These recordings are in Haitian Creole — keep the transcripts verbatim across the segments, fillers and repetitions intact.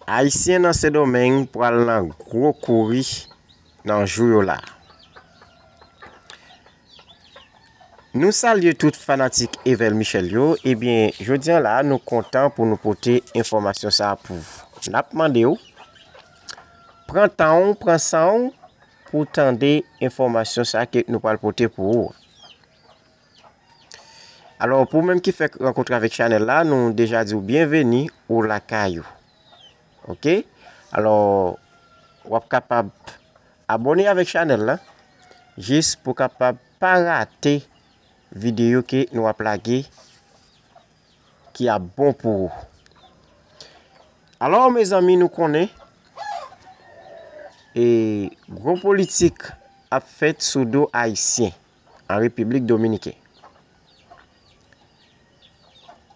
Ayisyen nan Sendomeng pral nan gwo kouri nan jou yo la. Nou salye tout fanatik Evel Michel yo. Ebyen, jodi a la, nou kontan pou nou pote enfòmasyon sa a pou ou. N ap mande w, pran tan w, pran san w pou w tande enfòmasyon sa a ke nou pral pote pou ou. Alò, pou ou menm ki fèk rankontre avèk chanèl la, nou deja di w byenveni ou lakay ou. Oke? Alò, w ap kapab abòne avèk chanèl la, jis pou w kapab pa rate videyo ke nou ap lage ki ap bon pou ou. Alò, mezanmi, nou konnen, e, gwo politik ap fèt sou do Ayisyen an Repiblik Dominiken.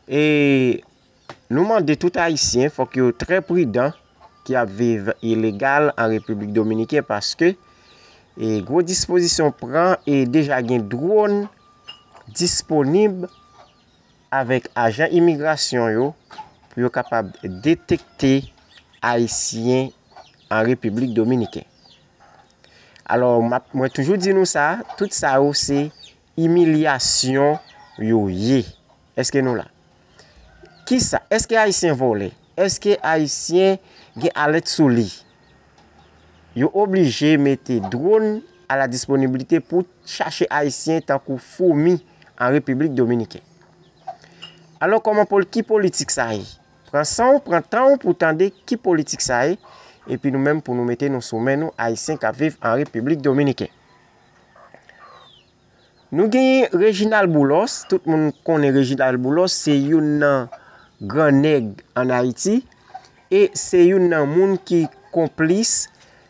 E nou mande tout Ayisyen, fòk yo trè pridan ki ap viv ilegal an Repiblik Dominiken, paske, e, gwo dispozisyon pran e deja gen dwòn disponib avèk ajan imigrasyon yo pou yo kapab detekte Ayisyen an Repiblik Dominiken. Alò, m ap, mwen toujou di nou sa, tout sa yo se imilyasyon yo ye. Èske nou la? Kisa? Èske Ayisyen vòlè? Èske Ayisyen gen alèt sou li? Yo oblije mete dwòn a la disponibilite pou chache Ayisyen tankou foumi an Repiblik Dominiken. Alò, kòman pol-, ki politik sa ye? Pran san w, pran tan w pou tande ki politik sa ye, epi nou menm pou nou mete nou sou men nou, Ayisyen k ap viv an Repiblik Dominiken. Nou genyen Reginald Boulos, tout moun konnen Reginald Boulos, se youn nan gran nèg ann Ayiti, e se youn nan moun ki konplis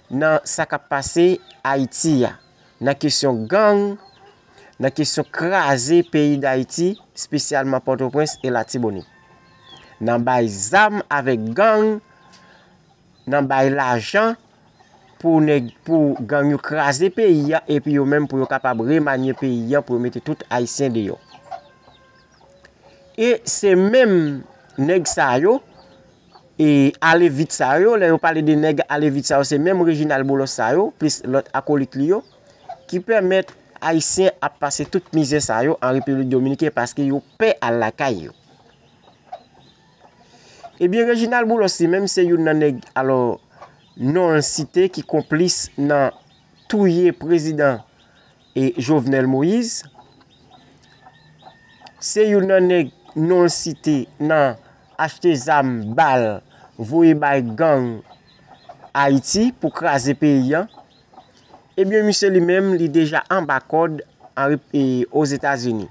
nan sa k ap pase Ayiti a, nan kesyon gang, nan kesyon kraze peyi Dayiti, espesyalman Pòtoprens e Latibonit. Nan bay zam avèk gang, nan bay lajan pou nèg, pou gang yo kraze peyi a, epi yo menm pou yo kapab remanye peyi a, pou yo mete tout Ayisyen deyò. E se menm nèg sa yo, e ale vit sa yo, lè yo pale de nèg ale vit sa yo, se menm Reginald Boulos sa yo, plis lòt akolit li yo, ki pèmèt Ayisyen ap pase tout mizè sa yo an Repiblik Dominiken paske yo pè al lakay yo. Ebyen, Reginald Boulos li menm se youn nan nèg, alò, non l site ki konplis nan touye prezidan e Jovenel Moïse. Se youn nan nèg non l site nan achte zam, bal, voye bay gang Ayiti pou kraze peyi a. Ebyen, misye li menm, li deja anba kòd an Rep-, e, Ozetazini.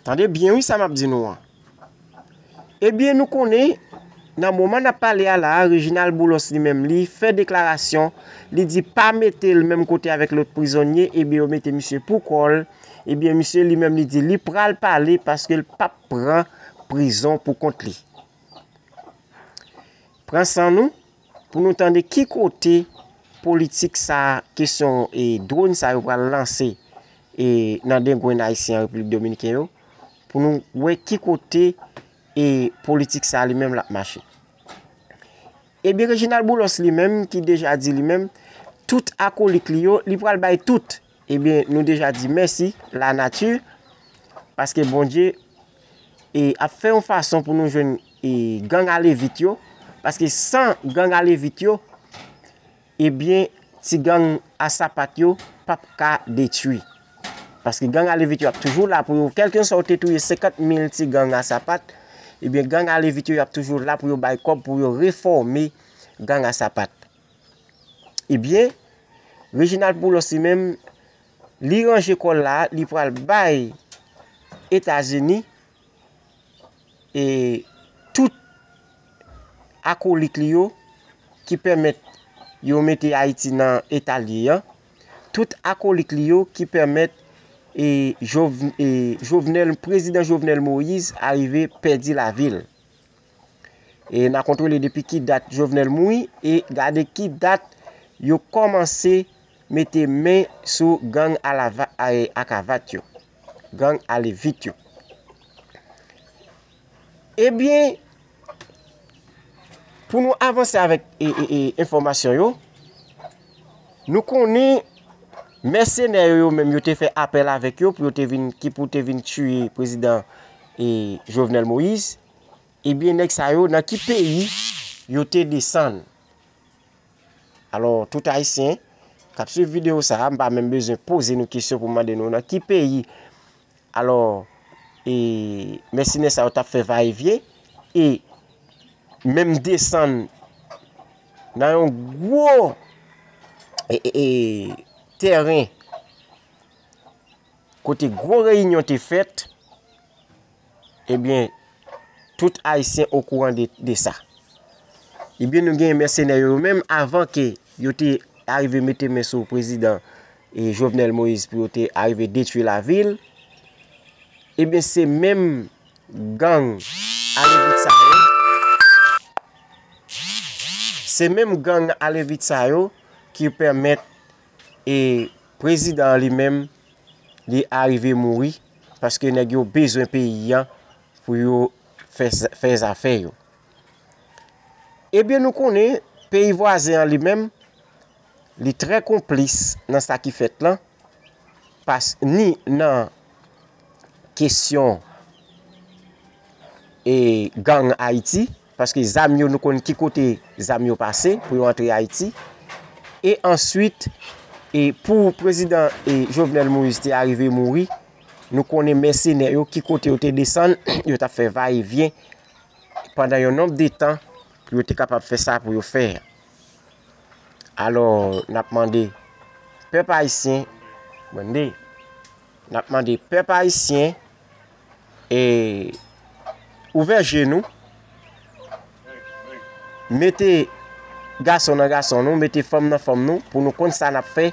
Tande byen, wi, sa m ap di nou an. Ebyen, nou konnen, nan moman n ap pale a la a, Reginald Boulos li menm, li fè deklarasyon, li di pa mete l menm kote avèk lòt prizonye, ebyen, yo mete misye pou kò l. Ebyen, misye li menm, li di li pral pale paske l p ap pran prizon pou kont li. Pran san nou pou nou tande ki kote politik sa, kesyon, e, dwòn sa yo pral lanse, e, nan dengwenn Ayisyen an Repiblik Dominiken yo, pou nou wè ki kote, e, politik sa li menm l ap mache. Ebyen, Reginald Boulos li menm, ki deja di li menm, tout akolik li yo, li pral bay tout. Ebyen, nou deja di mèsi lanati, paske Bondye, e, ap fè yon fason pou nou jwenn, e, gang ale vit yo, paske san gang ale vit yo, ebyen, ti gang a sapat yo p ap ka detwi. Paske gang ale vit yo ap toujou la pou yo, kèlkeswa ou te touye senkant mil ti gang a sapat, ebyen, gang ale vit yo, y ap toujou la pou yo bay kòb pou yo refòme gang a sapat. Ebyen, Reginald Boulos li menm, li ranje kò l la, li pral bay Etazini, e, tout akolik li yo ki pèmèt yo mete Ayiti nan eta l ye an, tout akolik li yo ki pèmèt, e, Jov-, e, Jovenel, prezidan Jovenel Moïse arive pèdi lavi l. E n a kontwole depi ki dat Jovenel mouri e gade ki dat yo kòmanse mete men sou gang alava-, a, akavat yo, gang ale vit yo. Ebyen, Pou nou avanse avèk e, e, e, enfòmasyon yo, nou konnen mèsenè yo, yo menm, yo te fè apèl avèk yo pou yo te vin, ki pou te vin tiye prezidan e, Jovenel Moïse. Ebyen, nèg sa yo, nan ki peyi yo te desann? Alò, tout Ayisyen k ap swiv videyo sa a, m pa menm bezwen poze nou kesyon pou mande nou nan ki peyi. Alò, e, mèsenè sa yo t ap fè vayevyen e menm desann nan yon gwo e, e, e, tèren kote gwo reyinyon te fèt, ebyen, tout Ayisyen okouran de, de sa. Ebyen, nou genyen mèsenè yo, yo menm, avan ke yo te arive mete men sou prezidan e, Jovenel Moïse pou yo te arive detwi lavil, ebyen, se menm gang alevit sa yo, se menm gang alevit sa yo ki pèmèt e, prezidan an li menm, li arive mouri, paske nèg yo bezwen peyi an pou yo fè, fè zafè yo. Ebyen, nou konnen peyi vwazen an li menm, li trè konplis nan sa ki fèt lan, pas, ni nan kesyon e, gang Ayiti, paske zam yo, nou konn ki kote zam yo pase pou yo antre Ayiti. E answit, e, pou prezidan e, Jovenel Moïse te arive mouri, nou konnen mèsenè yo, ki kote yo te desann, yo t ap fè vayevyen pandan yon nonb de tan pou yo te kapab fè sa pou yo fè a. Alò, n ap mande pèp ayisyen, mande, n ap mande pèp ayisyen e ouvè je nou, mete gason nan gason nou, mete fanm nan fanm nou, pou nou konn sa n ap fè.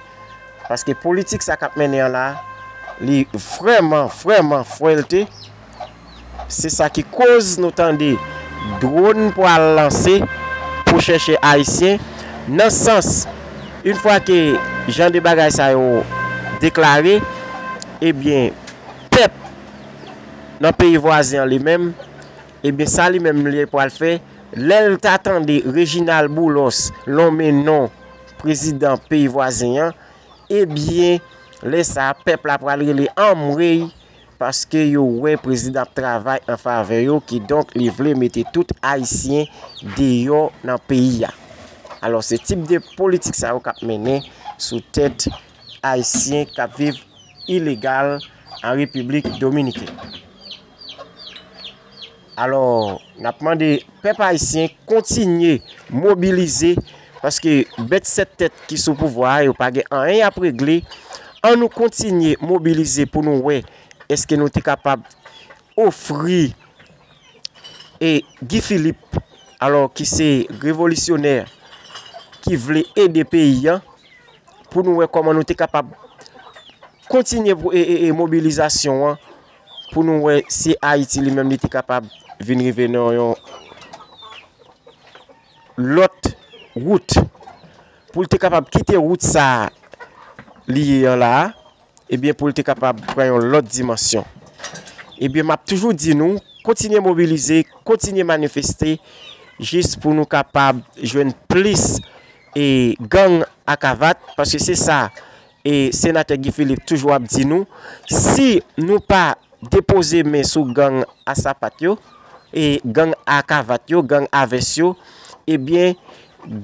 Paske politik sa k ap mennen an la, li vrèman, vrèman fwèlte. Se sa ki koz nou tande dwòn pral lanse pou chèche Ayisyen. Nan sans, yon fwa ke jan de bagay sa yo deklare, ebyen, pèp nan peyi vwazen an li menm, ebyen, sa li menm li pral fè, lè l ta tande Reginald Boulos lonmen non prezidan peyi vwazen an, ebyen, lè sa a, pèp la pral rele anmwey, paske yo wè prezidan ap travay an favè yo, kidonk li vle mete tout Ayisyen deyò nan peyi a. Alò, se tip de politik sa yo k ap mennen sou tèt Ayisyen k ap viv ilegal an Repiblik Dominikèn. Alò, n ap mande pèp ayisyen kontinye mobilize, paske bèt sèt tèt ki sou pouvwa a, yo pa gen anyen y ap regle. Ann nou kontinye mobilize pou nou wè èske nou te kapab ofri e Guy Philippe, alò ki se revolisyonè ki vle ede peyi a, pou nou wè kòman nou te kapab kontinye pou, e, e, e mobilizasyon an, pou nou wè si Ayiti li menm li te kapab vin rive nan yon lòt wout, pou l te kapab kite wout sa a li ye an la a, ebyen, pou l te kapab pran yon lòt dimansyon. Ebyen, m ap toujou di nou, kontinye mobilize, kontinye manifeste, jis pou nou kapab jwenn plis e gang a kavat, paske se sa e senatè Guy Philippe toujou ap di nou, si nou pa depoze men sou gang a sapat yo, e gang a kavat yo, gang a vès yo, ebyen,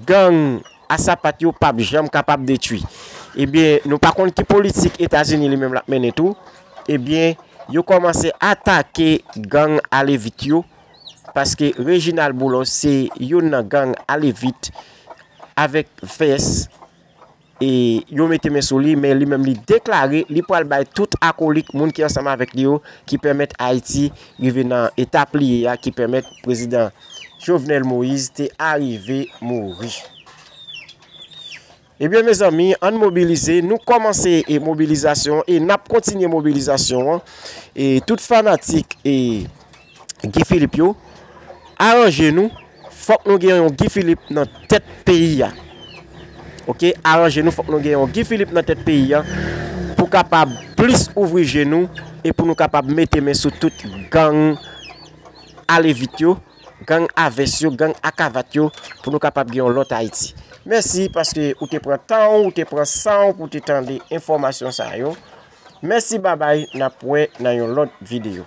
gang a sapat yo p ap janm kapab detwi. Ebyen, nou pa konn ki politik Etazini li menm l ap mennen tou. Ebyen, yo kòmanse atake gang a levit yo, paske Reginald Boulos se youn nan gang a levit avèk vès e yo mete men sou li, men li menm li deklare li pral bay tout akolik, moun ki ansanm avèk li yo, ki pèmèt Ayiti rive nan etap li ye a, ki pèmèt prezidan Jovenel Moïse te arive mouri. Ebyen, mezanmi, ann mobilize, nou kòmanse e mobilizasyon e n ap kontinye mobilizasyon an. E tout fanatik e Guy Philippe yo, aranje nou, fòk nou gen yon Guy Philippe nan tèt peyi a. Oke, aranje nou, fòk nou gen yon Guy Philippe nan tèt peyi a pou kapab plis ouvri je nou e pou nou kapab mete men sou tout gang a levit yo, gang a vès yo, gang a kavat yo, pou nou kapab gen yon lòt Ayiti. Mèsi paske ou te pran tan w, ou te pran san w pou te tande enfòmasyon sa yo. Mèsi, babay, n ap wè nan yon lòt videyo.